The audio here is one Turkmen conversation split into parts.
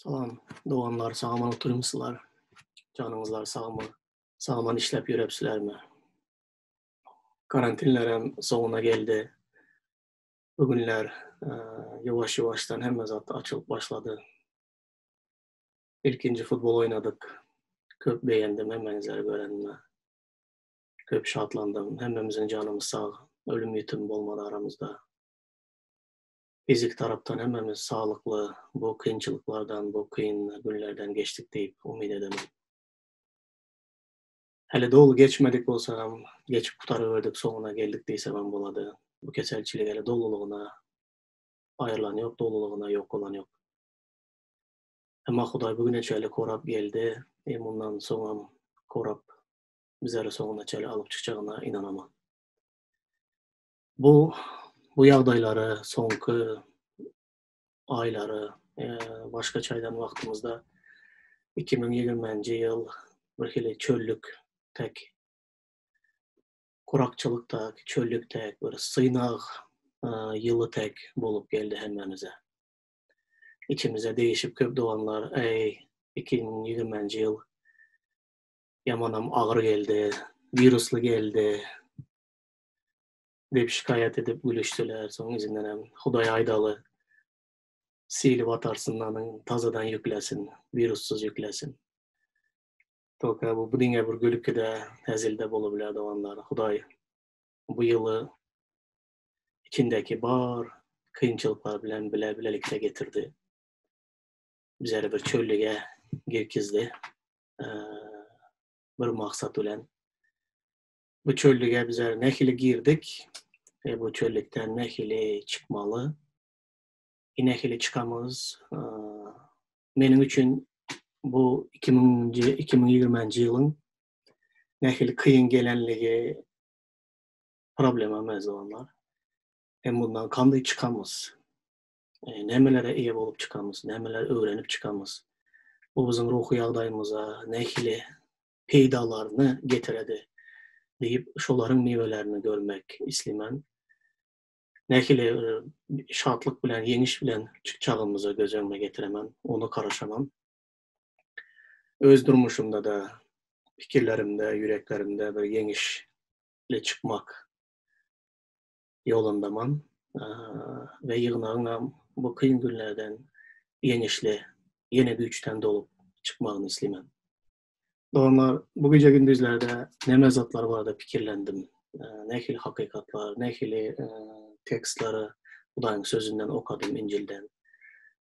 Salam doganlar sag-aman otyrmysylar? Janyňyzlar sagmy? Sag-aman işläp ýörepsilermi? Karantinlerem soňuna geldi. Bu günler ýuwaş-ýuwaşdan hemme zat açylyp başlady. Ilkinji futbol oýnadyk. Köp begendim hemmäňizleri görenime. Köp şatlandym. Hemmämiziň janymyz sag. Ölüm-ýitim bolmady aramyzda. Fiziki tarapdan hemmämiz saglykly, bu kynçylyklardan, bu kyn günlerden geçdik diýip umyt edemen. Häli doly geçmedik bolsagam, geçip gutaryberdik, soňuna geldik diýsemem bolady. Bu keselçilik häli dolulygyna aýrylan ýok, dolulygyna ýok bolan ýok. Emma Hudaý bu güne çenli korap geldi, e mundan soňam korap bizleri soňuna çenli alyp çykjagyna ynanaman. Bu bu ýagdaýlary soňky aýlary başgaça aýdan wagtymyzda 2020-nji ýyl bir hili çöllük tek kurakçylyk tak, çöllük tek bir synag ýyly tek bolup geldi hemmämize. Içimize degişip köp doganlar, eý, 2020-nji ýyl ýamanam agyr geldi, wirusly geldi, Diýip şikaýat edip gülüşdiler. Soň yzyndanam Hudaý aýdaly, sili batarsyn anyň tazadan ýüklesin, wirussyz ýüklesin. Tolka bu diňe bir gülküde, hezilde bolubilýär doganlar. Hudaý bu ýyly içindäki bar kynçylyklar bilen bile bilelikde getirdi. Bizleri bir çöllüge girkizdi. Bir maksat bilen. Bu çöllüge bizler nähili girdik we bu çöllükden nähili çykmaly? Nähili çykamyz? Meniň üçin bu 2020-nji ýylyň nähili kyn gelenligi problema emes doganlar. Hem mundan kanday çykamyz? Nämelere eýe bolup çykamyz? Nämeler öwrenip çykamyz? Bu biziň ruhy ýagdaýymyza nähili peýdalaryny getiredi diýip, şolaryň miwelerini görmek islemen. Nähili şatlyk bilen, ýeňiş bilen çykjagymyzy göz öňüme getiremen, ony garaşaman. Öz durmuşymda-da, pikirlerimde, ýüreklerimde bir ýeňişli çykmak ýolundaman we ýygnagyňam bu kyn günlerden ýeňişli, ýene güýçden dolup çykmagyny islemen. Doganlar, bu gije-gündizlerde näme zatlar barada pikirlendim? Nähili hakykatlar, nähili tekstlary Hudaýyň Sözünden okadym, Injilden.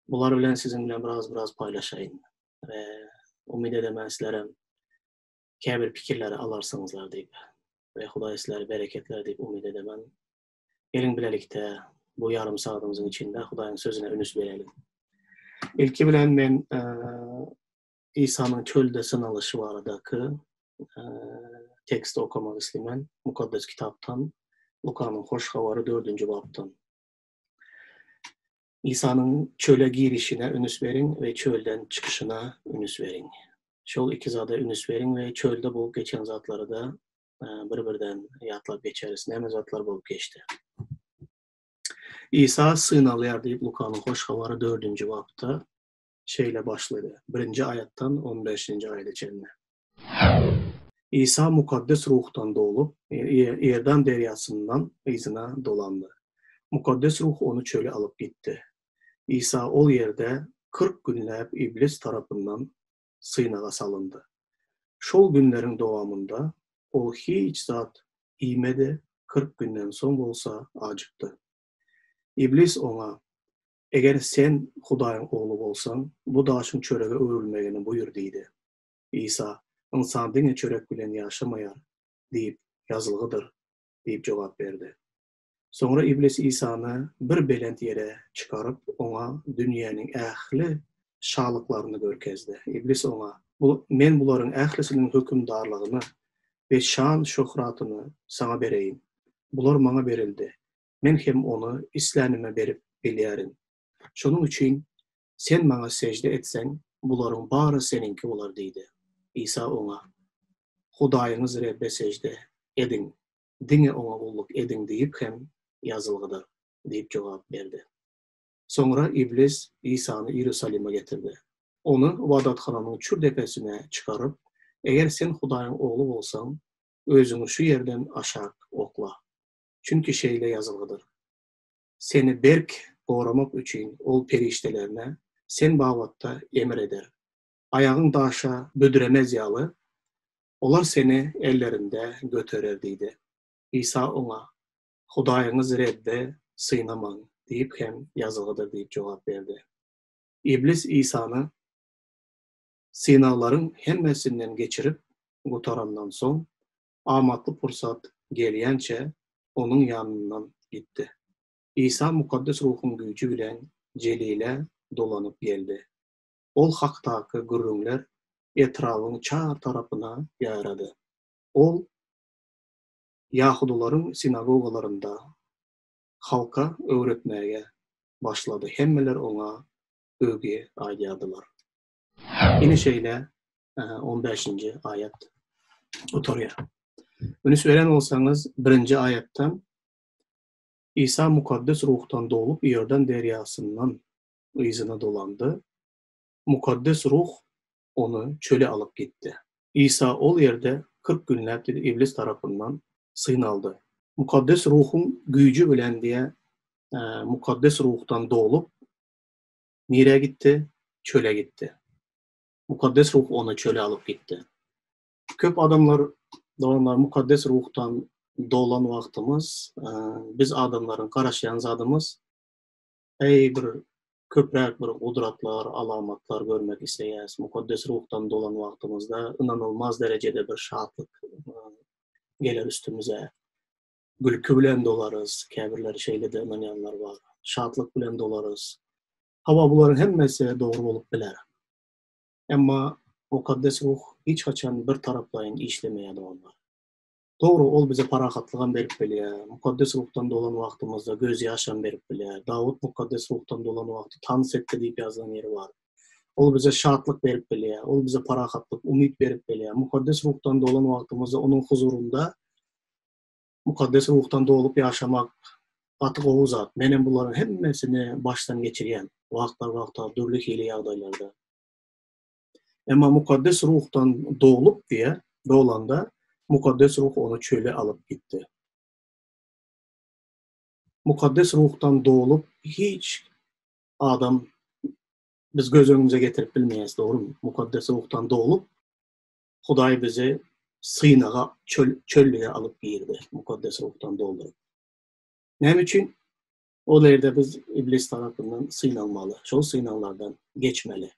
Bular bilen siziň bilen biraz-biraz paýlaşaýyn. We umyt edemen sizlerem käbir pikirleri alarsyňyzlar diýip. We Hudaý sizleri bereketlär diýip umyt edemen. Geliň bilelikde bu ýarym sagadymyzyň içinde Hudaýyň Sözüne ünüs bereliň. Ilki bilen men Isanyň çölde synalyşy baradaky teksti okamak islemen, Mukaddes Kitapdan, Lukanyň Hoş Habary dördünji bapdan. Isanyň çöle girişine ünüs beriň we çölden çykyşyna ünüs beriň. Şol iki zada ünüs beriň we çölde bolup geçen zatlary-da bir-birden ýatlap geçeris. Näme zatlar bolup geçdi? Isa synalýar diýip Lukanyň Hoş Habary dördünji bapda şeýle başlady, birinji aýatdan on bäşinji aýada çenli. Isa Mukaddes Ruhdan dolup, Iordan derýasyndan yzyna dolandy. Mukaddes Ruh ony çöle alyp gitdi. Isa ol ýerde 40 günläp Iblis tarapyndan synaga salyndy. Şol günleriň dowamynda ol hiç zat iýmedi, 40 günden soň bolsa ajykdy. Iblis oňa, Eger Sen Hudaýyň Ogly bolsaň, bu daşyň çörege öwrülmegini buýur diýdi. Isa, Ynsan diňe çörek bilen ýaşamaýar diýip ýazylgydyr diýip jogap berdi. Soňra Iblis Isany bir belent ýere çykaryp, oňa dünýäniň ähli şalyklaryny görkezdi. Iblis oňa, Men bularyň ählisiniň hökümdarlygyny we şan-şöhratyny saňa bereýin. Bular maňa berildi. Men hem ony islänime berip bilýärin. Şonuň üçin sen maňa sežde etseň, bularyň bary seniňki bolar diýdi. Isa oňa, Hudaýyňyz Rebbe sežde ediň, diňe Oňa gulluk ediň diýip hem ýazylgydyr diýip jogap berdi. Soňra Iblis Isany Iýerusalime getirdi. Ony ybadathananyň çür depesine çykaryp, Eger sen Hudaýyň Ogly bolsaň, özüňi şu ýerden aşak okla. Çünki şeýle ýazylgydyr, Seni berk goramak üçin Ol perişdelerine sen babatda emr eder. Aýagyň daşa büdremez ýaly, olar seni ellerinde göterer diýdi. Isa oňa, Hudaýyňyz Rebbi synamaň diýip hem ýazylgydyr diýip jogap berdi. Iblis Isany synaglaryň hemmesinden geçirip gutarandan soň, amatly pursat gelýänçä onuň ýanyndan gitdi. Isa Mukaddes Ruhuň güýji bilen Jelilä dolanyp geldi. Ol hakdaky gürrüňler etrabyň çar tarapyna ýaýrady. Ol ýahudylaryň sinagogalarynda halka öwretmäge başlady, hemmeler oňa öwgi aýdýardylar. Ine şeýle on bäşinji aýat gutarýar. Üns beren bolsaňyz, birinji aýatdan Isa Mukaddes Ruhdan dolup Iordan derýasyndan yzyna dolandy. Mukaddes Ruh ony çöle alyp gitdi. Isa ol ýerde 40 günläp diýdi Iblis tarapyndan synaldy. Mukaddes Ruhuň güýji bilen diýe Mukaddes Ruhdan dolup nirä gitdi? Çöle gitdi. Mukaddes Ruh ony çöle alyp gitdi. Köp adamlar doganlar Mukaddes Ruhdan dolan wagtymyz biz adamlaryň garaşýan zadymyz Eý bir köpräk bir gudratlar, alamatlar görmek isleýäs. Mukaddes Ruhdan dolan wagtymyzda ynanylmaz derejede bir şatlyk geler üstümize. Gülki bilen dolarys, käbirleri şeýle-de ynanýanlar bar. Şatlyk bilen dolarys. Hawa, bularyň hemmesi dogry bolup biler. Emma Mukaddes Ruh hiç haçan bir taraplaýyn işlemeýär doganlar. Dogry, ol bize parahatlygam berip bilýär. Mukaddes Ruhdan dolan wagtymyzda gözýaşam berip bilýär. Dawut Mukaddes Ruhdan dolan wagty tans etdi diýip ýazylan ýeri bar. Ol bize şatlyk berip bilýär. Ol bize parahatlyk, umyt berip bilýär. Mukaddes Ruhdan dolan wagtymyzda onuň huzurynda Mukaddes Ruhdan dolup ýaşamak gaty gowy zat. Menem bularyň hemmesini başdan geçirýän, wagtal-wagtal dürli hili ýagdaýlarda. Emma Mukaddes Ruhdan dolup diýýär, dolanda Mukaddes Ruh ony çöle alyp gitdi. Mukaddes Ruhdan dolup hiç adam biz göz öňümize getirip bilmeýäris, dogrumy? Mukaddes Ruhdan dolup Hudaý bizi synaga, çöl, çöllüge alyp girdi, Mukaddes Ruhdan dolduryp. Näme üçin? Ol ýerde biz iblis tarapyndan synalmaly, şol synaglardan geçmeli.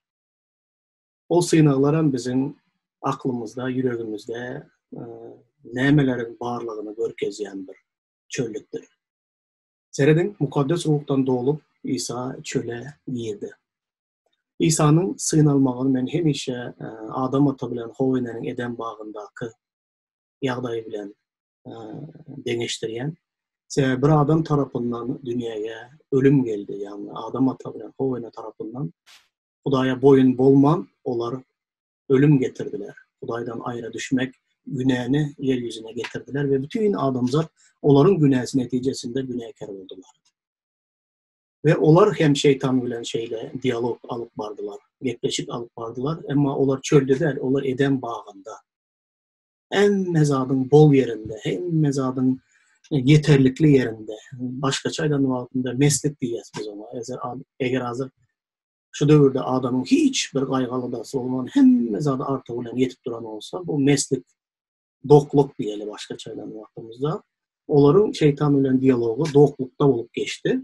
Ol synaglaram biziň aklymyzda, ýüregimizde nämeleriň barlygyny görkezýän bir çöllükdir. Serediň, Mukaddes Ruhdan dolup, Isa çöle girdi. Isanyň synalmagyny men hemişe Adam ata bilen How eneniň Edem bagyndaky ýagdaýy bilen deňeşdirýän. Sebäbi bir adam tarapyndan dünýäge ölüm geldi, ýagny Adam ata bilen How ene tarapyndan Hudaýa boýun bolman, olar ölüm getirdiler. Hudaýdan aýra düşmek günäni ýer ýüzüne getirdiler we bütin adamzat olaryň günäsi netijesinde günäkär boldular. We olar hem şeýtan bilen şeýle dialog alyp bardylar, gepleşik alyp bardylar, emma olar çölde däl, olar Edem bagynda. Hemme zadyň bol ýerinde, hemme zadyň ýeterlikli ýerinde, başgaça aýdan wagtynda meslik diýýäs biz oňa. Eger hazir şu döwürde adamyň hiç bir gaýgy-aladasy bolman, hemme zady artygy bilen ýetip duran bolsa, bu meslik, dokluk diýeli başgaça aýdan wagtymyzda. Olaryň şeýtan bilen dialogy doklukda bolup geçdi.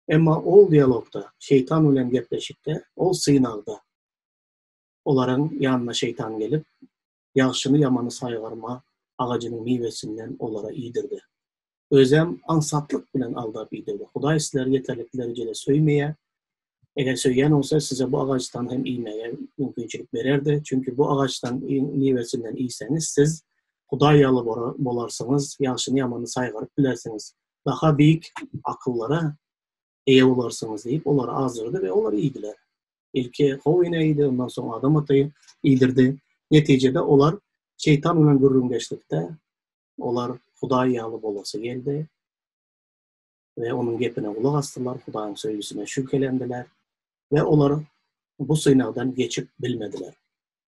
Emma ol dialogda, şeýtan bilen gepleşikde, ol synagda olaryň ýanyna şeýtan gelip, ýagşyny-ýamany saýgarma agajynyň miwesinden olara iýdirdi. Özem aňsatlyk bilen aldap iýdirdi. Hudaý sizleri ýeterlik derejede söýmeýär. Eger söýýän bolsa, size bu agaçdan hem iýmäge mümkinçilik bererdi. Çünki bu agaçdan miwesinden iýseňiz, siz Hudaý ýaly bolarsyňyz, ýagşyny-ýamany saýgaryp bilersiňiz, daha beýik akyllara eýe bolarsyňyz diýip, olary azdyrdy we olar iýdiler. Ilki How ene iýdi, ondan soň Adam ata iýdirdi. Netijede olar şeýtan bilen gürrüňdeşlikde olar Hudaý ýaly bolasy geldi we onuň gepine gulak asdylar, Hudaýyň söýgüsine şübhelendiler we olar. bu synagdan geçip bilmediler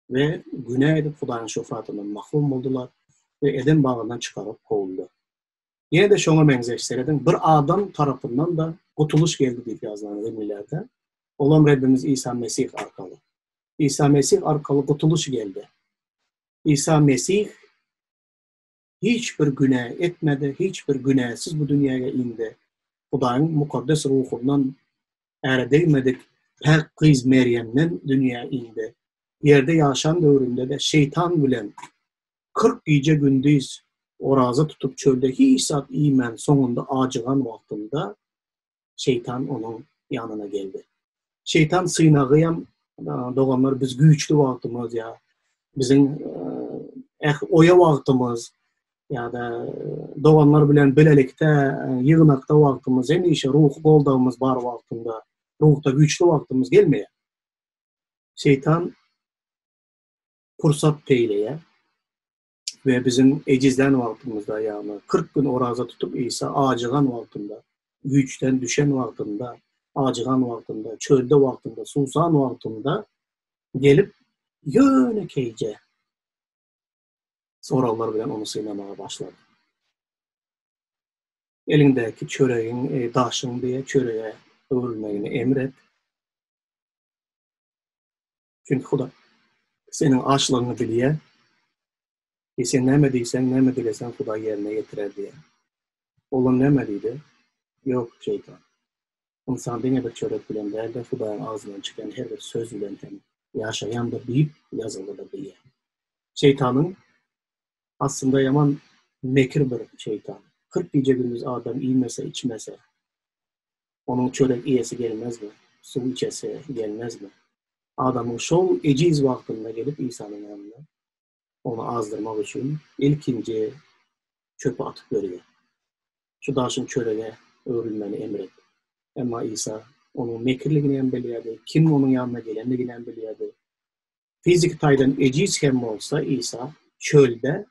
we günä edip Hudaýyň şöhratyndan mahrum boldular we Eden bagyndan çykaryp kowuldy. Ýene-de şoňa meňzeş serediň, bir adam tarapyndan-da gutulyş geldi diýip ýazylan Rimlilerde. Olam Rebbimiz Isa Mesih arkaly. Isa Mesih arkaly gutulyş geldi. Isa Mesih hiç bir günä etmedi, hiç bir günäsiz bu dünýäge indi. Hudaýyň mukaddes ruhundan äre degmedik päk gyz Merýemden dünýä indi. Ýerde ýaşan döwründe-de şeýtan bilen 40 gije-gündiz oraza tutup çölde hiç zat iýmän soňunda ajygan wagtynda şeýtan onuň ýanyna geldi. Şeýtan synagyam doganlar biz güýçli wagtymyz ýa biziň eh oýa wagtymyz ýa-da doganlar bilen bilelikde ýygnakda wagtymyz hemişe ruhy goldawymyz bar wagtynda ruhda güýçli wagtymyz gelmeýär. Şeýtan pursat peýleýär we biziň ejizlän wagtymyzda, ýagny 40 gün oraza tutup Isa ajygan wagtynda, güýçden düşen wagtynda, ajygan wagtynda, çölde wagtynda, suwsan wagtynda gelip ýönekeýje soraglar bilen ony synamaga başlady. Eliňdäki çöregiň, daşyň diýe çörege öwrülmegini emr et. Çünki Hudaý seniň açlygyňy bilýär. We sen näme diýseň, näme dileseň Hudaý ýerine ýetirer diýýär. Olam näme diýdi? Ýok, şeýtan. Ynsan diňe bir çörek bilen däl-de, Hudaýyň agzyndan çykýan her bir söz bilen hem ýaşaýandyr diýip ýazylgydyr diýýär. Şeýtanyň aslynda ýaman mekir bir şeýtan. 40 gije-gündiz adam iýmese, içmese, Onuň çörek iýesi gelmezmi? Suw içesi gelmezmi? Adamyň şol ejiz wagtynda gelip Isanyň ýanyna, ony azdyrmak üçin ilkinji çöpi atyp berýär. Şu daşyň çörege öwrülmegini emr et. Emma Isa onuň mekirligini hem bilýärdi, kim onuň ýanyna gelendigini hem bilýärdi. Fiziki taýdan ejiz hem bolsa Isa çölde,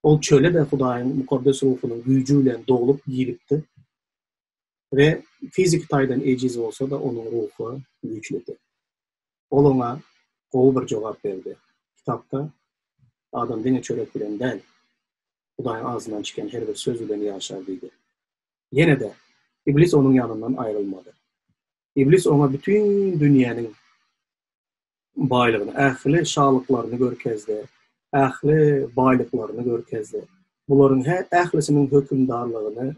ol çöle-de Hudaýyň mukaddes ruhunyň güýji bilen dolup giripdi. We fiziki taýdan ejiz bolsa-da, onuň ruhy güýçlüdi. Ol oňa gowy bir jogap berdi. Kitapda, Adam diňe çörek bilen däl, Hudaýyň agzyndan çykan her bir söz bilen ýaşar diýdi. Ýene-de, Iblis onuň ýanyndan aýrylmady. Iblis oňa bütin dünýäniň baýlygyny, ähli şalyklaryny görkezdi, ähli baýlyklaryny görkezdi. Bularyň ählisiniň hökümdarlygyny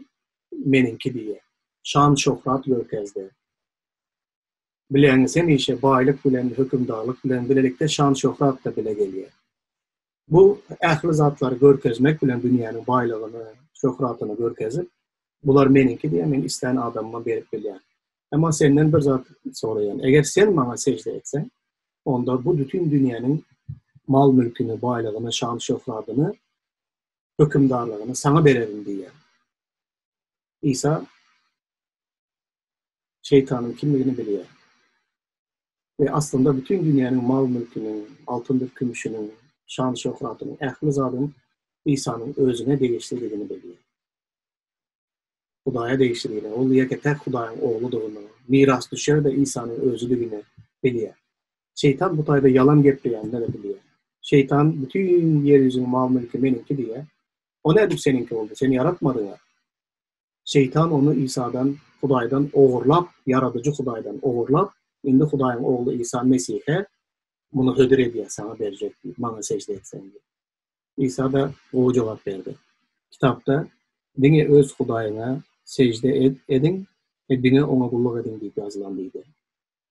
meniňki diýýär. Şan-şöhrat görkezdi. Bilýäňiz, hemişe baýlyk bilen, hökümdarlyk bilen bilelikde şan-şöhrat-da bile gelýär. Bu ähli zatlary görkezmek bilen dünýäniň baýlygyny, şöhratyny görkezip, bular meniňki diýýär, men islän adamyma berip bilýän. Emma senden bir zat soraýan, eger sen maňa sežde etseň, onda bu bütin dünýäniň mal-mülküni, baýlygyny, şan-şöhratyny, hökümdarlygyny saňa bererin diýýär. Isa şeýtanyň kimligini bilýär. We aslynda bütin dünýäniň mal-mülküniň, altyndyr kümüşiniň, şan-şöhratynyň, ähli zadyň Isanyň özüne degişlidigini bilýär. Hudaýa degişlidigini, ol ýeke-täk Hudaýyň Ogludygyny, mirasdüşer-de Isanyň özüdigini bilýär. Şeýtan bu taýda ýalan gepleýänini-de bilýär. Şeýtan bütin ýer ýüzüniň mal-mülki meniňki diýýär. O nädip seniňki boldy? Sen ýaratmadyň-a. Şeýtan ony Isadan, Hudaýdan ogurlap, Ýaradyjy Hudaýdan ogurlap, indi Hudaýyň Ogly Isa Mesihe muny hödür edýär, saňa berjek diýip, maňa sežde etseň diýip. Isa-da gowy jogap berdi. Kitapda, Diňe öz Hudaýyňa sežde ediň we diňe Oňa gulluk ediň diýip ýazylan diýdi.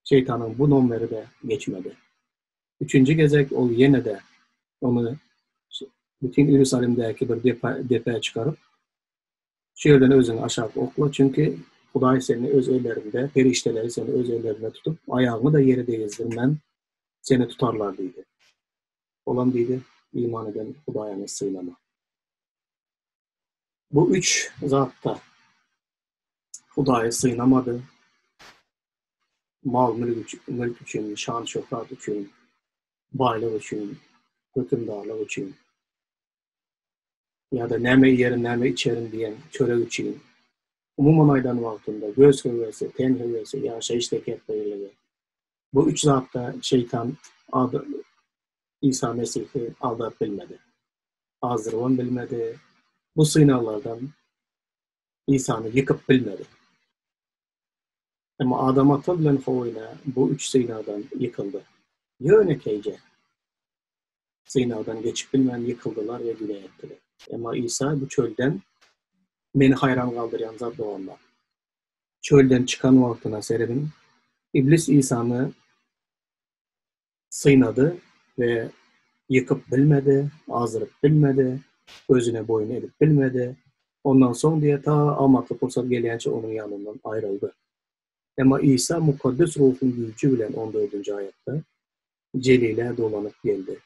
Şeýtanyň bu nomeri-de geçmedi. Üçünji gezek ol ýene-de ony bütin Iýerusalimdäki bir depä çykaryp, Şu ýerden özüňi aşak okla, çünki Hudaý seni öz ellerinde, perişdeleri seni öz ellerinde tutup, aýagyňy-da ýere degizdirmän, seni tutarlar diýdi. Olam diýdi, Iman eden Hudaýyňy synama. Bu üç zatda Hudaýy synamady, mal-mülk üçin, şan-şöhrat üçin, baýlyk üçin, hökümdarlyk üçin ýa-da näme iýerin, näme içerin diýen çörek üçin. Umuman aýdan wagtynda, göz höwesi, ten höwesi, ýaşaýyş tekepbirligi. Bu üç zatda şeýtan Isa Mesihi aldap bilmedi. Azdyrybam bilmedi. Bu synaglardan Isany ýykyp bilmedi. Emma Adam ata bilen How ene bu üç synagdan ýykyldy. Ýönekeýje synagdan geçip bilmän ýykyldylar we günä etdiler. Emma Isa bu çölden meni haýran galdyrýan zat doganlar. Çölden çykan wagtyna serediň. Iblis Isany synady we ýykyp bilmedi, azdyryp bilmedi, özüne boýun edip bilmedi. Ondan soň diýe ta amatly pursat gelýänçä onuň ýanyndan aýryldy. Emma Isa Mukaddes Ruhuň güýji bilen on dördünji aýatda Jelilä dolanyp geldi.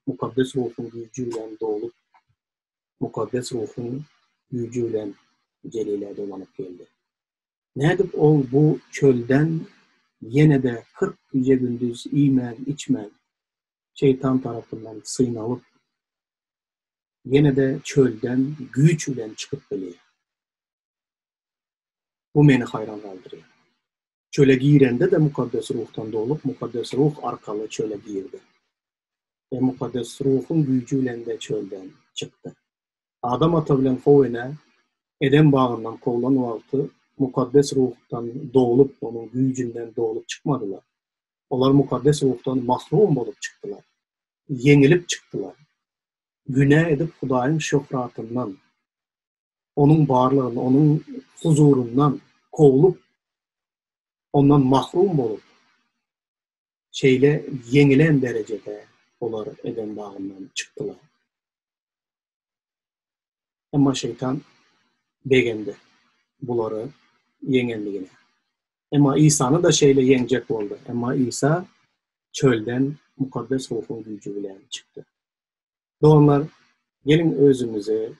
Mukaddes Ruhuň güýji bilen dolup, Mukaddes Ruhuň güýji bilen Jelilä dolanyp geldi. Nädip ol bu çölden ýene-de 40 gije-gündiz iýmän, içmän, şeýtan tarapyndan synalyp, ýene-de çölden güýç bilen çykyp bilýär? Bu meni haýran galdyrýar. Çöle girende-de Mukaddes Ruhdan dolup, Mukaddes Ruh arkaly çöle girdi. We Mukaddes Ruhuň güýji bilen-de çölden çykdy. Adam ata bilen How ene Eden bagyndan kowlan wagty Mukaddes Ruhdan dolup, onuň güýjünden dolup çykmadylar. Olar Mukaddes Ruhdan mahrum bolup çykdylar. Ýeňilip çykdylar. Günä edip Hudaýyň şöhratyndan, Onuň barlygyndan, Onuň huzuryndan kowlup, Ondan mahrum bolup, şeýle ýeňilen derejede olar Eden bagyndan çykdylar. Emma şeýtan begendi bulary ýeňenligine. Emma Isany-da şeýle ýeňjek boldy. Emma Isa çölden Mukaddes Ruhuň güýji bilen çykdy. Doganlar, geliň özümizi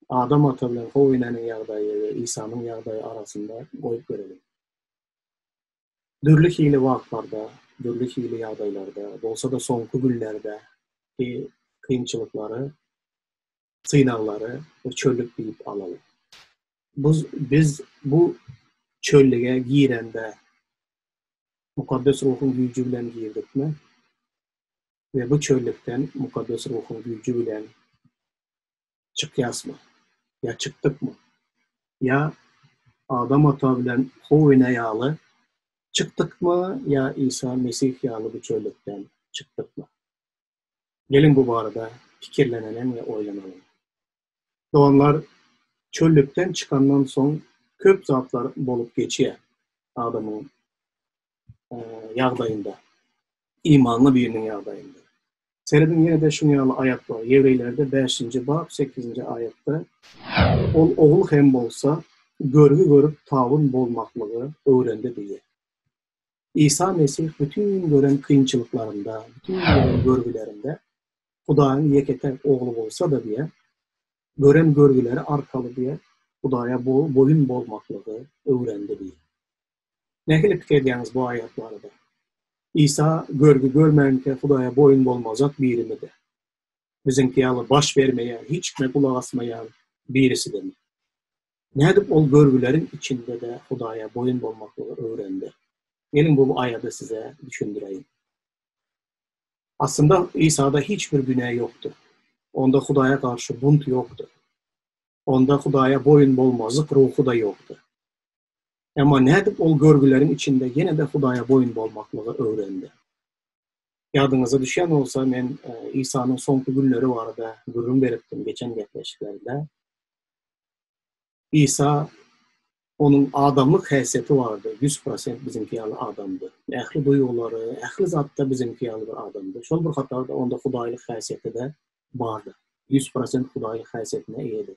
Adam ata bilen How enäniň ýagdaýy we Isanyň ýagdaýy arasynda goýup göreliň. Dürli hili wagtlarda, dürli hili ýagdaýlarda, bolsa-da soňky günlerdäki kynçylyklary, synaglary bir çöllük diýip alaly. Biz bu çöllüge girende Mukaddes Ruhuň güýji bilen girdikmi? We bu çöllükden Mukaddes Ruhuň güýji bilen çykýasmy? Ýa çykdykmy? Ýa Adam ata bilen How ene ýaly çykdykmy ýa Isa Mesih ýaly bu çöllükden çykdykmy? Geliň bu barada pikirleneliň we oýlanalyň. Doganlar, çöllükden çykandan soň köp zatlar bolup geçýär adamyň ýagdaýynda, imanly biriniň ýagdaýynda. Serediň ýene-de şuň ýaly aýat bar. Ýewreýlerde bäşinji bap sekizinji aýatda Ol ogul hem bolsa, görgi görüp tabyn bolmaklygy öwrendi diýýär. Isa Mesih bütin gören kynçylyklarynda, bütin gören görgülerinde Hudaýyň ýeke-täk Ogly bolsa-da diýýär, gören görgüleri arkaly diýýär, Hudaýa boýun bolmaklygy öwrendi diýýär. Nähili pikir edýäňiz bu aýat barada? Isa görgi görmänkä Hudaýa boýun bolmajak birimidi? Biziňki ýaly baş bermeýän, hiç kime gulak asmaýan birisidimi? Nädip ol görgüleriň içinde-de Hudaýa boýun bolmaklygy öwrendi? Geliň bu aýady size düşündireýin. Aslynda Isada hiç bir günä ýokdy. Onda Hudaýa garşy bunt ýokdy. Onda Hudaýa boýun bolmazlyk ruhy-da ýokdy. Emma nädip ol görgüleriň içinde ýene-de Hudaýa boýun bolmaklygy öwrendi? Ýadyňyza düşýän bolsa, men Isanyň soňky günleri barada gürrüň beripdim geçen gepleşiklerde. Isa Onuň adamlyk häsiýeti bardy, 100% biziňki ýaly adamdy. Ähli duýgulary, ähli zatda biziňki ýaly bir adamdy. Şol bir hatarda onda hudaýlyk häsiýeti-de bardy. 100% hudaýlyk häsiýetine eýedi.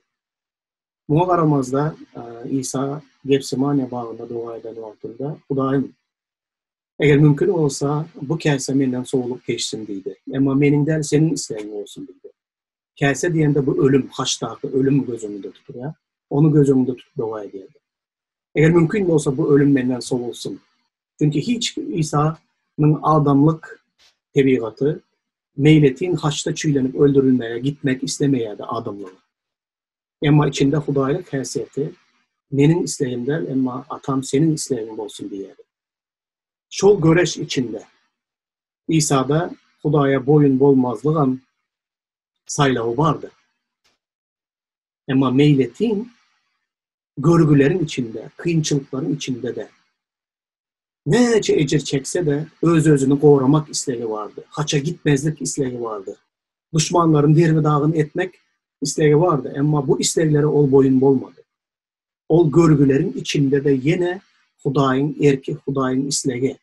Muňa garamazda, Isa Gefsemaniýa bagynda doga eden wagtynda, Hudaýym, eger mümkin bolsa, bu käse menden sowulyp geçsin diýdi. Emma meniň däl, seniň islegiň bolsun diýdi. Käse diýende bu ölüm, haçdaky ölüm göz öňünde tutulýar. Ony göz öňünde tutup doga edýärdi. Eger mümkin bolsa, bu ölüm menden sowulsyn. Çünki hiç Isanyň adamlyk tebigaty meýletin haçda çüýlenip öldürilmäge gitmek islemeýärdi adamlygy. Emma içinde hudaýlyk häsiýeti Meniň islegim däl, emma Atam seniň islegiň bolsun diýýärdi. Şol göreş içinde Isada Hudaýa boýun bolmazlygam saýlawy bardy. Emma meýletin görgüleriň içinde, kynçylyklaryň içinde-de, näçe ejir çekse-de, öz-özüni goramak islegi bardy, haça gitmezlik islegi bardy, duşmanlaryny derbi-dagyn etmek islegi bardy, emma bu isleglere ol boýun bolmady. Ol görgüleriň içinde-de ýene Hudaýyň erki, Hudaýyň islegi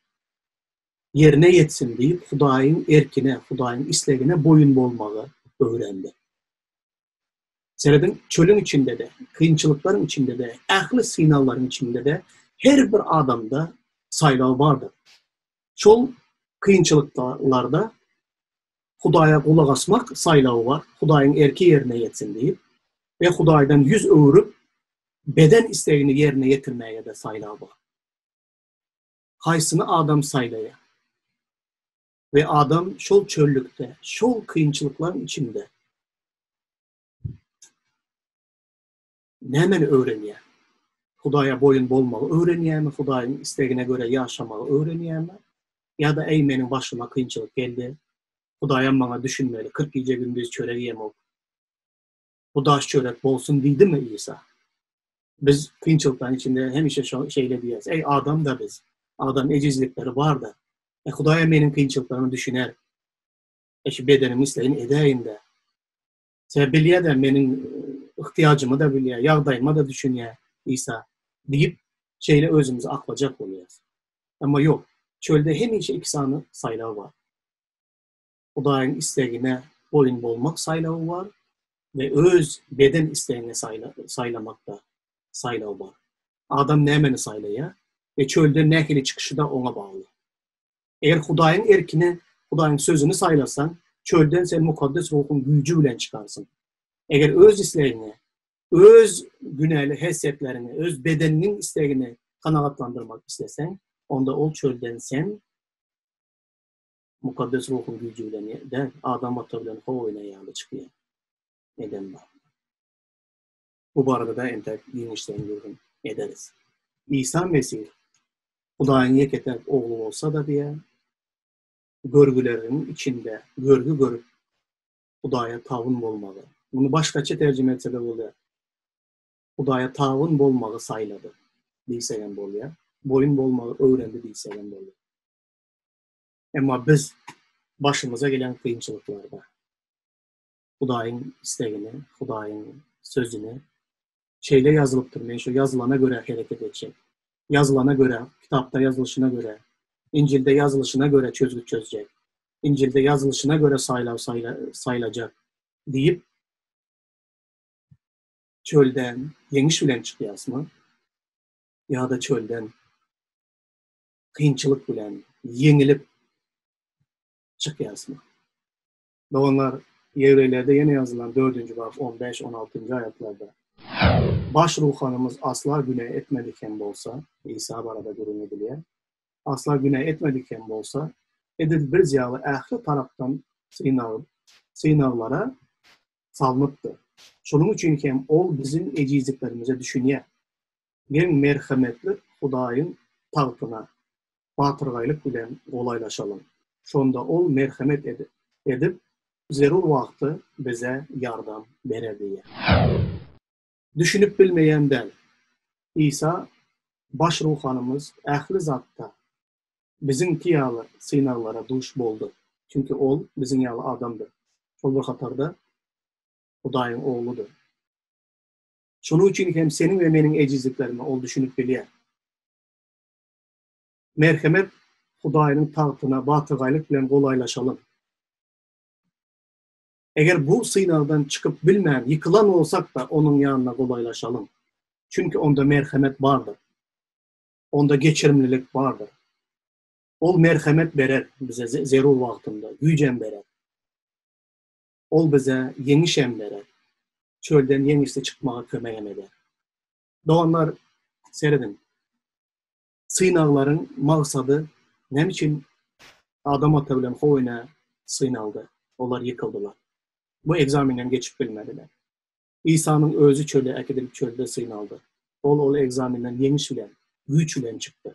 ýerine ýetsin diýip, Hudaýyň erkine, Hudaýyň islegine boýun bolmagy öwrendi. Serediň, çölüň içinde-de, kynçylyklaryň içinde-de, ähli synaglaryň içinde-de her bir adamda saýlaw bardyr. Şol kynçylyklarda Hudaýa gulak asmak saýlawy bar, Hudaýyň erki ýerine ýetsin diýip we Hudaýdan ýüz öwrüp, beden islegini ýerine ýetirmäge-de saýlaw bar. Haýsyny adam saýlaýar? We adam şol çöllükde, şol kynçylyklaryň içinde nämeni öwrenýär? Hudaýa boýun bolmagy öwrenýärmi, Hudaýyň islegine görä ýaşamagy öwrenýärmi? Ýa-da eý meniň başyma kynçylyk geldi, Hudaýam maňa düşünmeli, 40 gije-gündiz çörek iýemok. Bu daş çörek bolsun diýdimi Isa? Biz kynçylyklaryň içinde hemişe şeýle diýýäris, Eý, adam-da biz. Adam ejizlikleri bar-da. E, Hudaýam meniň kynçylyklaryma düşüner. E, şu bedenimiň islegini edäýin-dä. Sebäbi bilýär-dä, meniň yhtyýajymy-da bilýär, ýagdaýyma-da düşünýär Isa diýip, şeýle özümizi aklajak bolýarys. Emma ýok, çölde hemişe iki sany saýlaw bar. Hudaýyň islegine boýun bolmak saýlawy bar we öz beden islegiňi saýlamakda saýlaw bar. Adam nämeni saýlaýar we çölden nähili çykyşy-da oňa bagly. Eger Hudaýyň erkini, Hudaýyň sözüni saýlasaň, çölden sen Mukaddes Ruhuň güýji bilen çykarsyň. Eger öz islegiňi, öz günäli häsiýetleriňi, öz bedeniniň islegini kanagatlandyrmak isleseň, onda ol çölden sen Mukaddes Ruhuň güýji bilen däl, Adam ata bilen How ene ýaly çykýar. Eden bar. Bu barada-da entek giňişleýin gürrüň ederis. Isa Mesih Hudaýyň ýeke-täk Ogly bolsa-da diýýär, görgüleriň içinde görgi görüp, Hudaýa tabyn bolmagy. Muny başgaça terjime etse-de bolýar. Hudaýa tabyn bolmagy saýlady diýsegem bolýar. Boýun bolmagy öwrendi diýsegem bolýar. Emma biz başymyza gelen kynçylyklarda Hudaýyň islegini, Hudaýyň sözüni şeýle ýazylypdyr, men şu ýazylana görä hereket etjek. Ýazylana görä, kitapda ýazylyşyna görä, Injilde ýazylyşyna görä çözgüt çözjek. Injilde ýazylyşyna görä saýlaw saýlajak diýip, çölden ýeňiş bilen çykýasmy ýa-da çölden kynçylyk bilen ýeňilip çykýasmy? Doganlar, Ýewreýlerde ýene ýazylan dördünji bap on bäş, on altynjy aýatlarda, Baş ruhanymyz asla günä etmedik hem bolsa, Isa barada gürrüň edilýär, asla günä etmedik hem bolsa, edil biz ýaly ähli tarapdan synag, synaglara salnypdy. Şonuň üçin hem Ol biziň ejizliklerimize düşünýär. Geliň, merhemetli Hudaýyň tagtyna batyrgaýlyk bilen golaýlaşalyň. Şonda Ol merhemet edip, zerur wagty bize ýardam berer diýýär. Düşünip bilmeýän däl. Isa Baş ruhanymyz ähli zatda biziňki ýaly synaglara duş boldy. Çünki Ol biziň ýaly adamdy. Şol bir hatarda Hudaýyň Ogludy. Şonuň üçin hem seniň we meniň ejizliklerime Ol düşünip bilýär. Merhemet Hudaýynyň tagtyna batyrgaýlyk bilen golaýlaşalyň. Eger bu synagdan çykyp bilmän, ýykylan bolsak-da, Onuň ýanyna golaýlaşalyň. Çünki Onda merhemet bardyr. Onda geçirimlilik bardyr. Ol merhemet berer bize zerur wagtynda, güýjem berer. Ol bize ýeňişem berer. Çölden ýeňişli çykmaga kömegem eder. Doganlar, serediň. Synaglaryň maksady näme üçin Adam ata bilen How ene synaldy? Olar ýykyldylar. Bu ekzamenden geçip bilmediler. Isanyň özi çöle äkidilip çölde synaldy. Ol ol ekzamenden ýeňiş bilen, güýç bilen çykdy.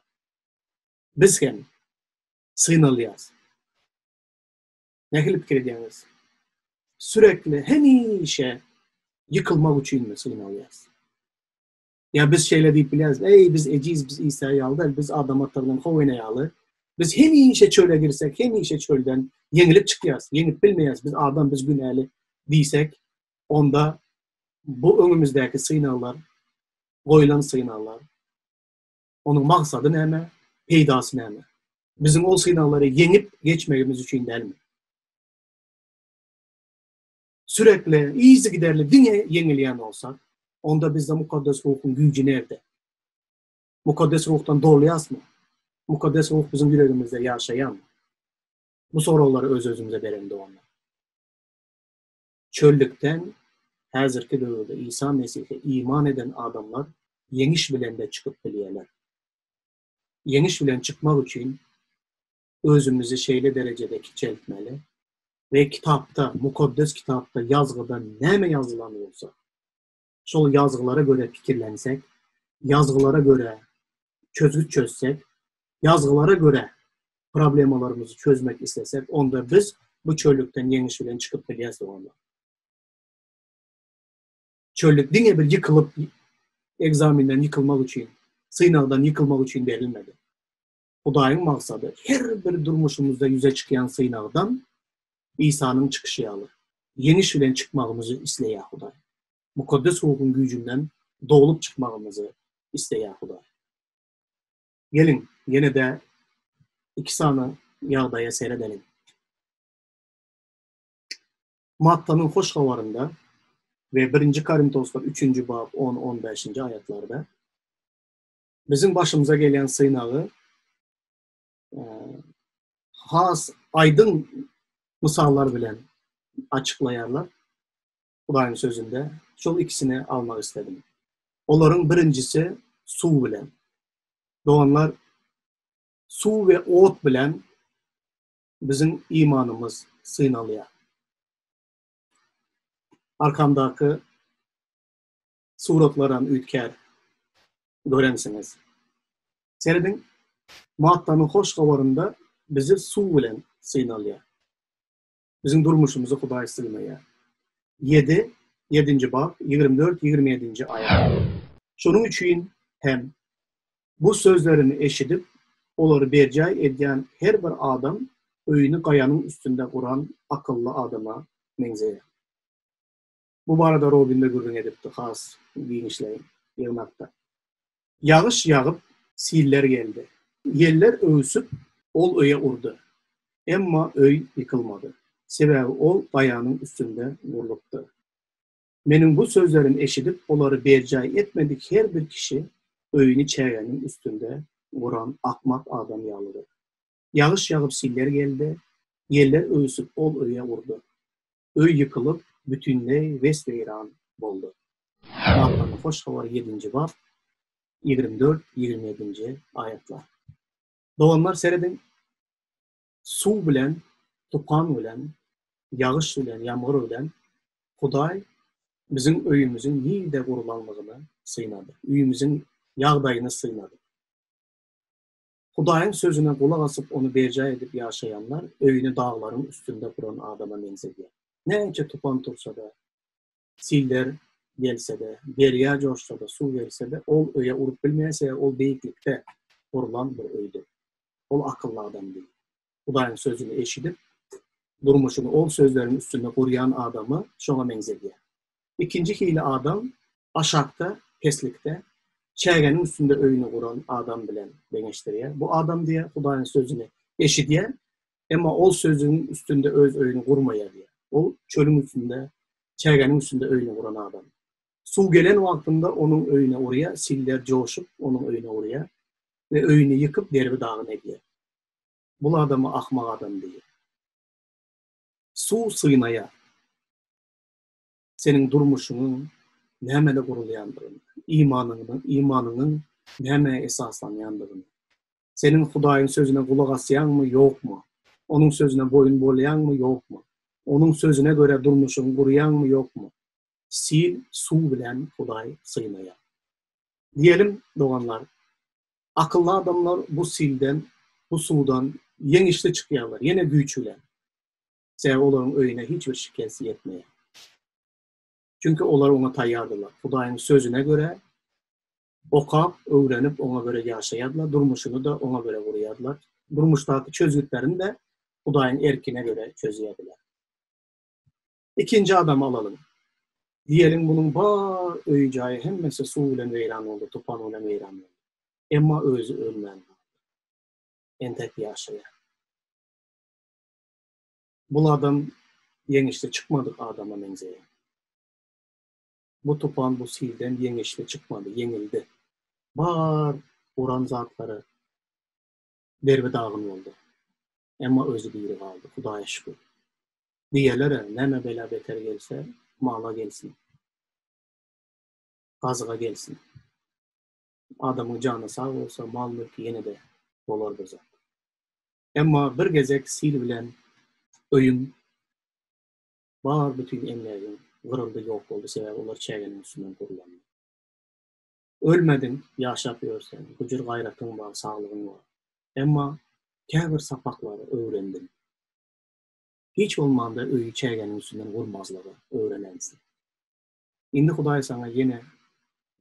Biz hem. Synalýas. Nähili pikir edýäňiz? Sürekli hemişe ýykylmak üçinmi synalýas? Ýa biz şeýle diýip bilýäris, Eý, biz ejiz, biz Isa ýaly däl, biz Adam ata bilen How ene ýaly. Biz hemişe çöle girsek, hemişe çölden ýeňilip çykýas, ýeňip bilmeýäs, biz adam, biz günäli diýsek, onda bu öňümizdäki synaglar, goýlan synaglar, onuň maksady näme, peýdasy näme? Biziň ol synaglary ýeňip geçmegimiz üçin dälmi? Sürekli, yzygiderli diňe ýeňilýän bolsak, onda bizde Mukaddes Ruhuň güýji nirde? Mukaddes Ruhdan dolýasmy? Mukaddes Ruh biziň ýüregimizde ýaşaýarmy? Bu soraglary öz-özümize bereli doganlar. Çöllükden häzirki döwürde Isa Mesihe iman eden adamlar ýeňiş bilen-de çykyp bilýärler. Ýeňiş bilen çykmak üçin özümizi şeýle derejede kiçeltmeli we kitapda, Mukaddes Kitapda, ýazgyda näme ýazylan bolsa, şol ýazgylara görä pikirlensek, ýazgylara görä çözgüt çözsek, ýazgylara görä problemalarymyzy çözmek islesek, onda biz bu çöllükden ýeňiş bilen çykyp bilýäs doganlar. Çöllük diňe bir ýykylyp, ekzamenden ýykylmak üçin, synagdan ýykylmak üçin berilmedi. Hudaýyň maksady her bir durmuşymyzda ýüze çykýan synagdan Isanyň çykyşy ýaly, ýeňiş bilen çykmagymyzy isleýär Hudaý. Mukaddes Ruhuň güýjünden dolup çykmagymyzy isleýär Hudaý. Geliň, ýene-de iki sany ýagdaýa seredeliň. Mattanyň Hoş Habarynda we Birinji Korintoslar üçünji bap on, on bäşinji aýatlarda biziň başymyza gelýän synagy has aýdyň mysallar bilen açyklaýarlar Hudaýyň sözünde. Şol ikisini almak isledim. Olaryň birinjisi suw bilen. Doganlar, suw we ot bilen biziň imanymyz synalýar. Arkamdaky Suratlaram üýtgär. Görensiňiz. Serediň, Mattanyň Hoş Habarynda bizi suw bilen synalýar. Biziň durmuşymyzy Hudaý synaýar. Ýedi, ýedinji bap, 24, 27-nji aýat. Şonuň üçin hem bu sözlerimi eşidip, olary berjaý edýän her bir adam öýüni gaýanyň üstünde guran akylly adama meňzeýär. Bu barada Robin-de gürrüň edipdi has giňişleýin ýygnakda. Ýagyş ýagyp, siller geldi. Ýeller öwsüp, ol öýe urdy. Emma öý ýykylmady. Sebäbi ol gaýanyň üstünde gurlupdy. Meniň bu sözlerimi eşidip, olary berjaý etmedik her bir kişi öýüni çägäniň üstünde guran akmak adam ýalydyr. Ýagyş ýagyp siller geldi, ýeller öwsüp ol öýe urdy. Öý ýykylyp, bütinleý wes-weýran boldy. Mattanyň Hoş Habary ýedinji bap, 24, 27-nji aýatlar. Doganlar, serediň, suw bilen, tupan bilen, ýagyş bilen, ýamgyr bilen Hudaý biziň öýümiziň nirde gurlanlygyny synady, öýümiziň ýagdaýyny synady. Hudaýyň sözüne gulak asyp, ony berjaý edip ýaşaýanlar öýüni daglaryň üstünde guran adama meňzedýär. Näçe tupan tursa-da, siller gelse-de, derýa joşsa-da, suw gelse-de, ol öýe urup bilmeýär, sebäbi ol beýiklikde gurlan bir öýdi. Ol akylly adamdy. Hudaýyň sözüni eşidip, durmuşyny ol sözleriň üstünde gurýan adamy şoňa meňzedýär. Ikinji hili adam aşakda, peslikde, çägeniň üstünde öýüni guran adam bilen deňeşdirýär. Bu adam diýýär, Hudaýyň sözüni eşidýär, emma ol sözüň üstünde öz öýüni gurmaýar diýýär. Ol çölüň üstünde, çägeniň üstünde öýüni guran adam. Suw gelen wagtynda onuň öýüne urýar, siller joşup onuň öýüne urýar we öýüni ýykyp derbi-dagyn edýär. Bul adama akmak adam diýýär. Suw synaýar. Seniň durmuşyňyň nämede gurulýandygyny, imanyňyň, imanyňyň nämä esaslanýandygyny, seniň Hudaýyň sözüne gulak asýaňmy, ýokmy, Onuň sözüne boýun bolýaňmy, ýokmy, Onuň sözüne görä durmuşyňy gurýaňmy, ýokmy, sil, suw bilen Hudaý synaýar. Diýelim, doganlar, akylly adamlar bu silden, bu suwdan. Ýeňişli çykýarlar, ýene güýç bilen. Sebäbi olaryň öýüne hiç bir şikes ýetmeýär. Çünki olar oňa taýýardylar. Hudaýyň sözüne görä okap, öwrenip, oňa görä ýaşaýardylar, durmuşyny-da oňa görä gurýardylar. Durmuşdaky çözgütlerini-de Hudaýyň erkine görä çözýärdiler. Ikinji adamy alalyň. Diýeliň, munuň bar öýi-jaýy hemmesi suw bilen weýran boldy, tupan bilen weýran boldy. Emma özi ölmän galdy. Entek ýaşaýar. Bul adam ýeňişli çykmadyk adama meňzeýär. Bu tupan bu silden ýeňişli çykmady, ýeňildi. Bar uran zatlary derbi-dagyn boldy. Emma özi diri galdy, Hudaýa şükür. Diýerler-ä, näme bela-beter gelse, mala gelsin. Gazyga gelsin. Adamyň jany sag bolsa, mal-mülki ýene-de bolar bir zat. Emma bir gezek sil bilen öýüň bar bütin emlägiň gyryldy ýok boldy sebäbi olar çägeniň üstünden gurlandy. Ölmediň ýaşap ýörseň gujur gaýratyň bar saglygyň bar. Emma käbir sapaklary öwrendiň. Hiç bolmanda öýi çägeniň üstünden gurmazlygy öwrenensiň. Indi Hudaý saňa ýene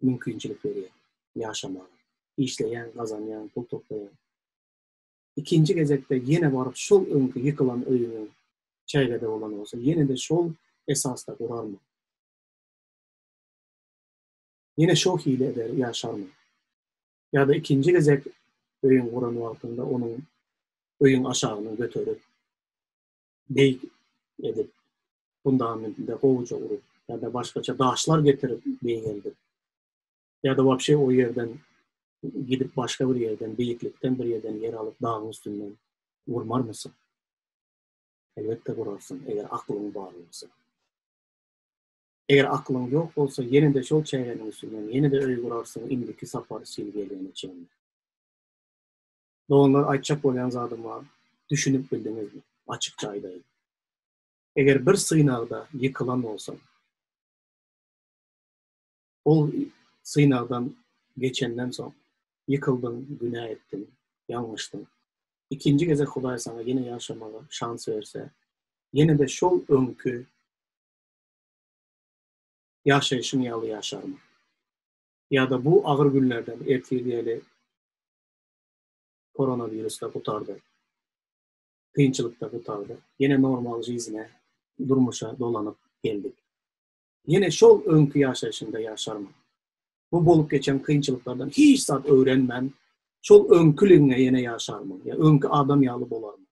mümkinçilik berýär ýaşamaga. Işleýäň, gazanýaň, pul toplaýaň. Ikinji gezekde ýene baryp şol öňki ýykylan öýüňiň çägede bolan bolsa ýene-de şol esasda gurarmy? Ýene şo hili eder ýaşarmy? Ýa-da ikinji gezek öýüň guran wagtyňda onuň öýüň aşagyny göterip, beýik edip, fundamentinde gowuja urup ýa-da başgaça daşlar getirip beýgeldip, Ýa-da wapşe o ýerden gidip başga bir ýerden, beýiklikden bir ýerden ýer alyp dagyň üstünden gurmarmysyň? Elbetde gurarsyň, eger aklyň bar bolsa. Eger aklyň ýok bolsa, ýene-de şol çägeniň üstünden ýene-de öý gurarsyň indiki sapar sil gelene çenli. Doganlar aýtjak bolýan zadyma düşünip bildiňizmi? Açykça aýdaýyn. Eger bir synagda ýykylan bolsaň, Ol synagdan geçenden soň, ýykyldyň, günä etdiň, ýalňyşdyň. Ikinji gezek Hudaý saňa ýene ýaşamaga şans berse, ýene-de şol öňki ýaşaýşyň ýaly ýaşarmyň? Ýa-da bu agyr günlerden ertir diýeli koronawirus-da gutardy, kynçylyk-da gutardy, ýene normal žizne, durmuşa dolanyp geldik. Ýene şol öňki ýaşaýşyňda ýaşarmyň? Bu bolup geçen kynçylyklardan hiç zat öwrenmän, şol öňküligiňe ýene ýaşarmyň? Ýa öňki adam ýaly bolarmyň?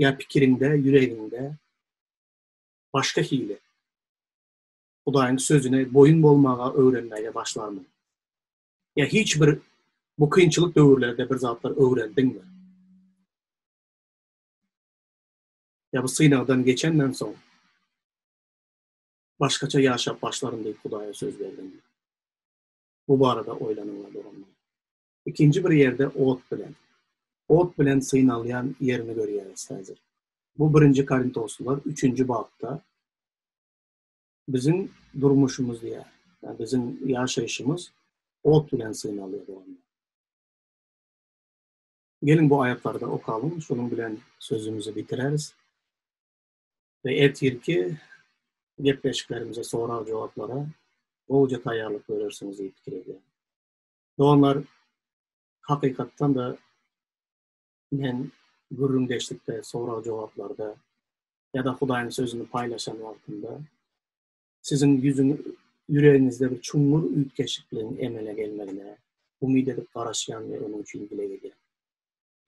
Ýa pikiriňde, ýüregiňde başga hili Hudaýyň sözüne boýun bolmaga öwrenmäge başlarmyň? Ýa hiç bir bu kynçylyk döwürlerde bir zatlar öwrendiňmi? Ýa bu synagdan geçenden soň Başgaça ýaşap başlaryn diýip Hudaýa söz berdim. Bu barada oýlanyňlar doganlar. Ikinji bir ýerde ot bilen. Ot bilen synalýan ýerini görýäris häzir. Bu birinji Korintoslylar üçünji bapda biziň durmuşymyz diýýär. Ýa biziň ýaşaýşymyz ot bilen synalýar doganlar. Geliň bu aýatlary-da okalyň, şonuň bilen sözümizi bitireris. We ertirki gepleşiklerimize sorag-jogaplara gowuja taýýarlyk görersiňiz diýip pikir edýän. Doganlar, hakykatdan-da men gürrüňdeşlikde, sorag-jogaplarda ýa-da Hudaýyň sözüni paýlaşan wagtymda siziň ýüzüň ýüregiňizde bir çuňňur üýtgeşikligiň emele gelmegine umyt edip garaşýan we onuň üçin dileg edýän.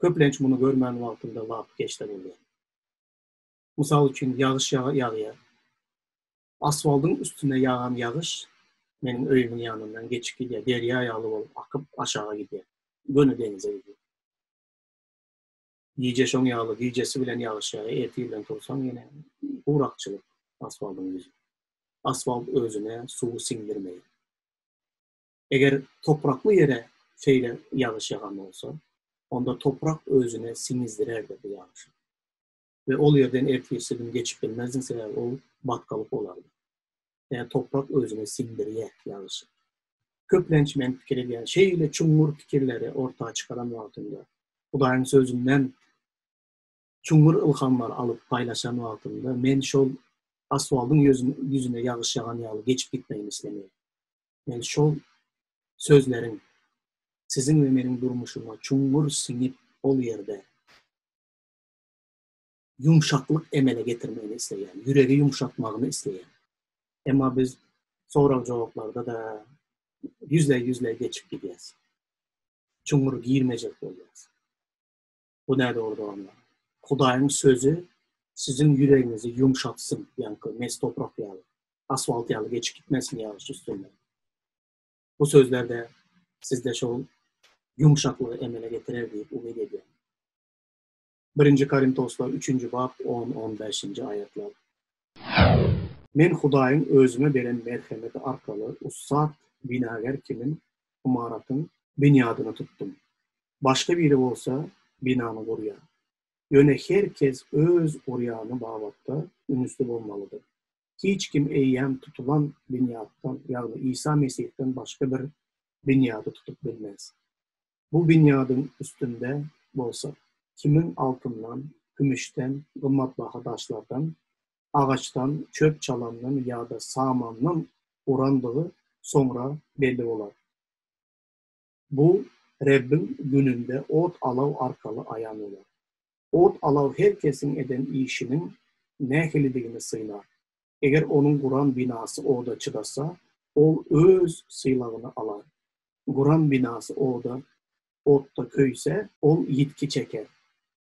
Köplenç muny görmän wagtymda lapykeç-de bolýan. Mysal üçin, ýagyş ýagýar. Asfaldyň üstüne ýagan ýagyş meniň öýümiň ýanyndan geçip gidýär, derýa ýaly bolup akyp aşaga gidýär. Göni deňize gidýär. Gije şoň ýaly, gijesi bilen ýagyş ýagýar, ertir bilen tursaň ýene gurakçylyk asfaldyň ýüzi. Asfalt özüne suwy siňdirmeýär. Eger toprakly ýere şeýle ýagyş ýagan bolsa, onda toprak özüne siňizdirerdi bu ýagyşy. We ol ýerden ertirsi gün geçip bilmezdiň, sebäbi ol batgalyk bolardy. Ýa toprak özüne siňdirýär ýagyşy. Köplenç men pikir edýän, şeýle çuňňur pikirleri orta çykaran wagtymda, Hudaýyň Sözünden. Çuňňur ylhamlar alyp paýlaşan wagtymda men şol asfaldyň ýüzüne ýagyş ýagan ýaly geçip gitmegini islemeýän. Men şol sözleriň siziň we meniň durmuşyma çuňňur siňip ol ýerde ýumşaklyk emele getirmegini isleýän, ýüregi ýumşatmagyny isleýän. Emma biz sorag-jogaplarda-da ýüzleý-ýüzleý geçip gidýäs. Çuňňur girmejek bolýas. Bu nädogry doganlar. Hudaýyň sözi siziň ýüregiňizi ýumşatsyn, ýaňky mes toprak ýaly, asfalt ýaly geçip gitmesin ýagyş üstünden. Bu sözler-de sizde şol ýumşaklygy emele getirer diýip umyt edýän. Birinji Korintoslar üçünji bap on, on bäşinji aýatlar. Men Hudaýyň özüme beren merhemeti arkaly ussat binagär kimin ymaratyň binýadyny tutdum. Başga biri bolsa binany gurýar. Ýöne her kes öz gurýany babatda ünsli bolmalydyr. Hiç kim eýýäm tutulan binýatdan, ýagny Isa Mesihden başga bir binýady tutup bilmez. Bu binýadyň üstünde bolsa, kimiň altyndan, kümüşden, gymmatbaha daşlardan, agaçdan, çöp-çalamdan ýa-da samandan gurandygy soňra belli bolar. Bu Rebbiň gününde ot-alaw arkaly aýan bolar. Ot-alaw her kesiň eden işiniň nähilidigini synar. Eger onuň guran binasy oda çydasa, ol öz sylagyny alar. Guran binasy oda otda köýse, ol ýitgi çeker.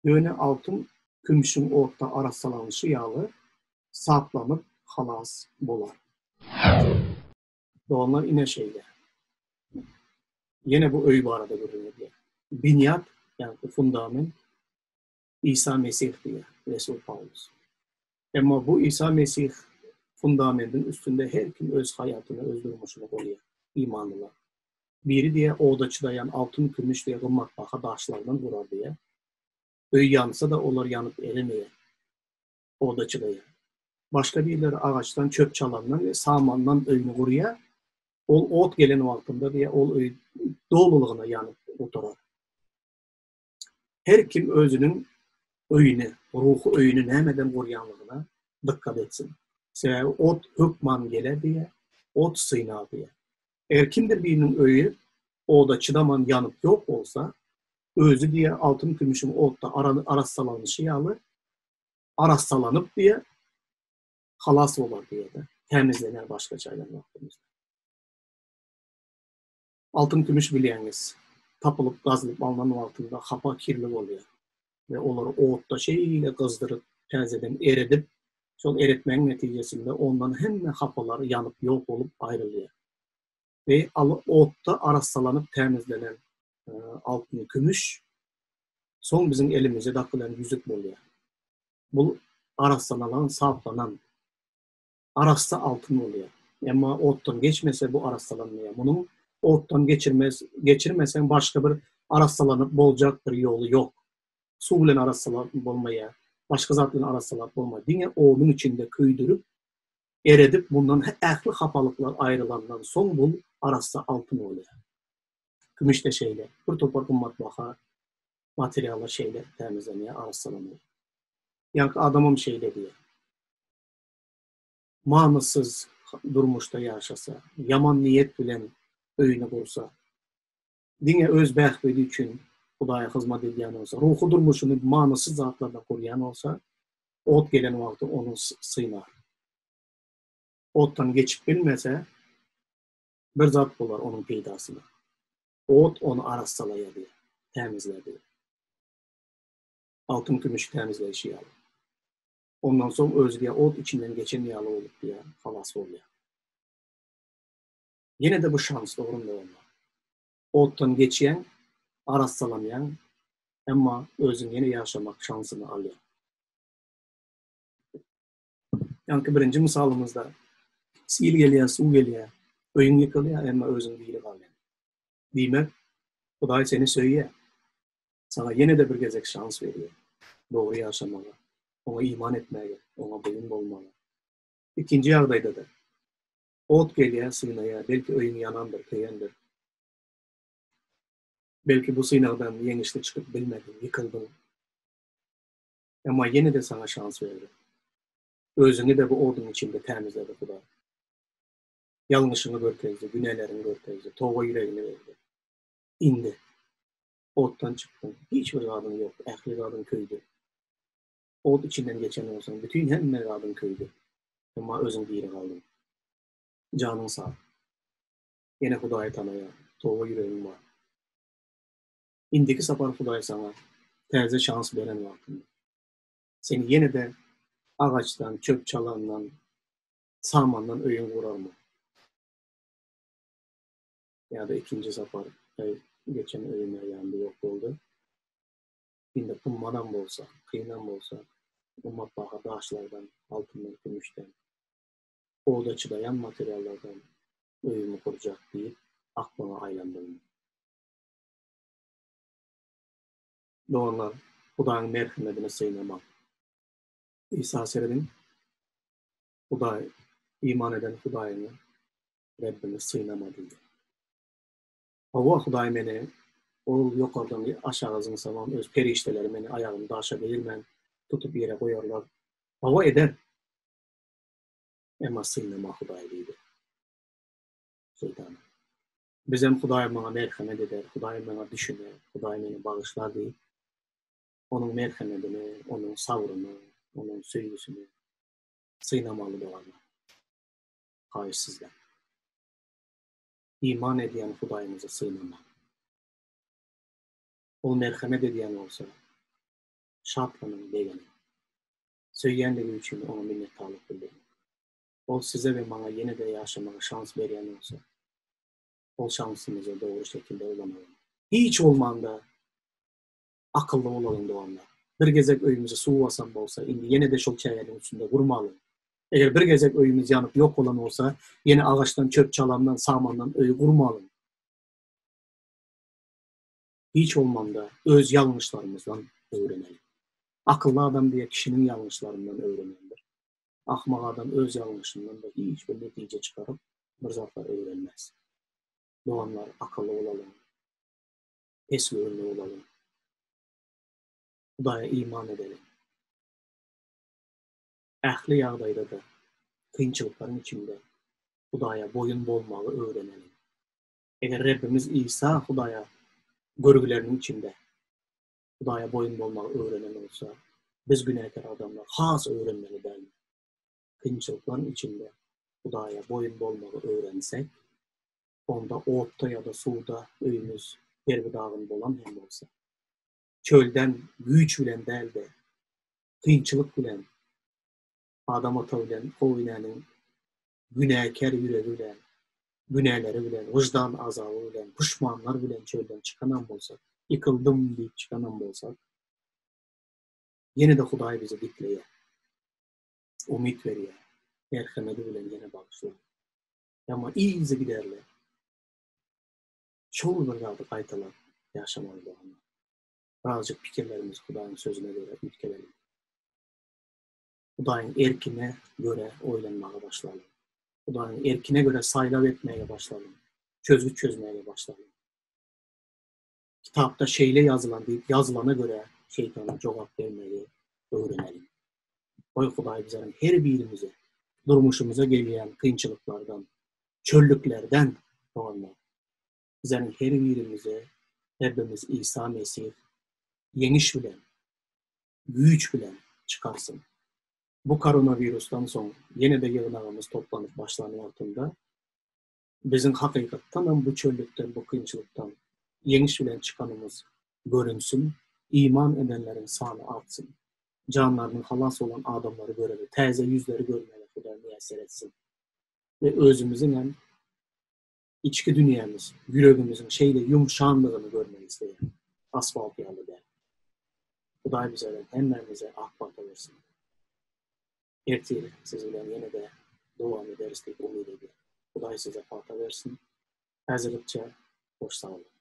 Ýöne altyn kümşüň otda arassalanyşy ýaly, saplanyp halas bolar. Doganlar ine şeýle. Ýene bu öý barada gürrüň edýär. Binýat, ýagny fundament Isa Mesih diýýär resul Pawlus. Emma bu Isa Mesih fundamendiň üstünde her kim öz haýatyny, öz durmuşyny gurýar, imanlylar. Biri diýýär, oda çydaýan altyn, kümüş we gymmatbaha daşlardan gurar diýýär. Öý ýansa-da olar ýanyp eremeýär. Oda çydaýar. Başga birleri agaçdan, çöp-çalamdan we samandan öýüni gurýar. Ol ot gelen wagtynda diýýär, ol öý dolulygyna ýanyp gutarar. Her kim özüniň öýüni, ruhy öýüni nämeden gurýanlygyna dykgat etsin. Sebäbi ot hökman geler diýýär, ot synar diýýär. Eger kimdir biriniň öýi oda çydaman ýanyp ýok bolsa, özi diýýär, altyn-kümüşiň otda arassalanyşy ýaly, arassalanyp diýýär, halas bolar diýýär-de, tämizlener başgaça aýdan wagtymyzda. Altyn-kümüş bilýäňiz, tapylyp, gazylyp alnan wagtynda hapa, kirli bolýar we olary otda şeýle gyzdyryp, täzeden eredip, şol eretmegiň netijesinde ondan hemme hapalar ýanyp ýok bolup aýrylýar. We otda arassalanyp tämizlenen altyn-kümüş soň biziň elimize dakylan ýüzük bolýar. Bu arassalanan, saplanan arassa altyn bolýar. Emma otdan geçmese bu arassalanmaýar. Munuň otdan geçirmez, geçirmeseň başga bir arassalanyp boljak bir ýoly ýok. Suw bilen arassalap bolmaýar, başga zat bilen arassalap bolmaýar. Diňe oduň içinde köýdürip, eredip mundan ähli hapalyklar aýrylandan soň bul arassa altyn bolýar. Kümüş-de şeýle. Bir topar gymmatbaha materiallar şeýle tämizlenýär, arassalanýar. Ýaňky adamam şeýle diýýär. Manysyz durmuşda ýaşasa, ýaman niýet bilen öýüni gursa, diňe öz bähbidi üçin Hudaýa hyzmat edýän bolsa, ruhy durmuşyny manysyz zatlarda gurýan bolsa, ot gelen wagty ony synar. Otdan geçip bilmese, bir zat bolar onuň peýdasyna. Ot ony arassalaýar diýýär, tämizlär diýýär. Altyn-kümüşi tämizleýşi ýaly. Ondan soň özi diýýär, ot içinden geçen ýaly bolup diýýär, halas bolýar. Ýene-de bu şans dogrymy doganlar. Otdan geçýäň, arassalanýaň, emma özüň ýene ýaşamak şansyny alýaň. Ýaňky birinji mysalymyzda sil gelýär, suw gelýär, öýüň ýykylýar, emma özüň diri galýaň. Diýmek, Hudaý seni söýýär. Saňa ýene-de bir gezek şans berýär. Dogry ýaşamaga, Oňa iman etmäge, Oňa boýun bolmaga. Ikinji ýagdaýda-da, ot gelýär, synaýar, belki öýüň ýanandyr, köýendir. Belki bu synagdan ýeňişli çykyp bilmediň, ýykyldyň. Emma ýene-de saňa şans berdi. Özüňi-de bu oduň içinde tämizledi Hudaý. Ýalňyşyňy görkezdi, günäleriňi görkezdi, toba ýüregini berdi. Indi otdan çykdyň, hiç bir zadyň ýok, ähli zadyň köýdi. Ot içinden geçen bolsaň, bütin hemme zadyň köýdi. Emma özüň diri galdyň. Janyň sag. Ýene Hudaýy tanaýaň, toba ýüregiň bar. Indiki sapar Hudaý saňa täze şans beren wagtynda, seni ýene-de agaçdan, çöp-çalamdan, samandan öýüň gurarmy? Ýa-da ikinji sapar, Äý, geçen öýüm-ä ýandy, ýok boldy. Indi gymmadam bolsa, kynam bolsa, gymmatbaha daşlardan, altyndan, kümüşden, oda çydaýan materiallardan öýümi gurjak diýip, aklyňa aýlandygymy? Doganlar, Hudaýyň merhemedini synamaň. Isa serediň, Hudaý, iman eden Hudaýyňy, Rebbiňi synama diýdi. Hawa, Hudaý meni ol ýokardan aşaga zyňsamam, öz perişdeleri meni aýagymy daşa degirmän, tutup ýere goýarlar. Hawa, eder. Emma synama Hudaýy diýdi. Şeýtana. Bizem Hudaý maňa merhemet eder, Hudaý maňa düşüner, Hudaý meni bagyşlar diýip, Onuň merhemedini, Onuň sabryny, Onuň söýgüsini synamaly doganlar. Haýyş sizden. Iman edýän Hudaýyňyzy synamaň. Ol merhemet edýän bolsa, şatlanyň, begeniň. Söýýänligi üçin Oňa minnetdarlyk bildiriň. Ol size we maňa ýene-de ýaşamaga şans berýän bolsa, ol şansymyzy dogry şekilde ulanalyň. Hiç bolmanda akylly bolalyň doganlar. Bir gezek öýümizi suw basan bolsa, indi ýene-de şol çägeniň üstünde gurmalyň. Eger bir gezek öýümiz ýanyp ýok bolan bolsa, ýene agaçdan, çöp-çalamdan, samandan öý gurmalyň. Hiç bolmanda öz ýalňyşlarymyzdan öwreneliň. Akylly adam diýe kişiniň ýalňyşlaryndan öwrenendir. Akmak adam öz ýalňyşyndan-da hiç bir netije çykaryp, bir zatlar öwrenmez. Doganlar, akylly bolalyň. Pesgöwünli bolalyň. Hudaýa iman edeliň. Ähli ýagdaýda-da, kynçylyklaryň içinde Hudaýa boýun bolmagy öwreneliň. Eger Rebbimiz Isa Hudaýa görgüleriniň içinde Hudaýa boýun bolmagy öwrenen bolsa, biz günäkär adamlar has öwrenmeli dälmi? Kynçylyklaryň içinde Hudaýa boýun bolmagy öwrensek, onda otda ýa-da suwda öýümiz derbi-dagyn bolan hem bolsa, çölden güýç bilen däl-de, kynçylyk bilen, Adam ata bilen How enäniň günäkär ýüregi bilen, günäleri bilen, wyždan azaby bilen, puşmanlar bilen çölden çykanam bolsak, ýykyldym diýip çykanam bolsak, ýene-de Hudaý bizi dikleýär. Umyt berýär. Merhemedi bilen ýene bagyşlaýar. Emma yzygiderli şol bir zady gaýtalap ýaşamaly doganlar. Birazjyk pikirlerimizi Hudaýyň sözüne görä üýtgedeliň. Hudaýyň erkine görä oýlanmaga başlalyň. Hudaýyň erkine görä saýlaw etmäge başlalyň. Çözgüt çözmäge başlalyň. Kitapda şeýle ýazylan diýip ýazylana görä şeýtana jogap bermegi öwreneliň. Goý Hudaý bizleriň her birimizi durmuşymyza gelýän kynçylyklardan, çöllüklerden doganlar, bizleriň her birimizi Rebbimiz Isa Mesih ýeňiş bilen güýç bilen çykarsyn. Bu koronawirusdan soň ýene-de ýygnagymyz toplanyp başlan wagtynda biziň hakykatdanam bu çöllükden, bu kynçylykdan ýeňiş bilen çykanymyz görünsin, iman edenleriň sany artsyn. Janlarynyň halas bolan adamlary göreli, täze ýüzleri görmäge Hudaý miýesser etsin we özümiziňem Içki dünýämiz, ýüregimiziň şeýle ýumşanlygyny görmek isleýän. Asfalt ýaly däl. Hudaý bize hemmämize ak pata bersin. Ertir siz bilen ýene-de dowam ederis diýip umyt edýän. Hudaý size pata bersin. Häzirlikçe hoş sag boluň.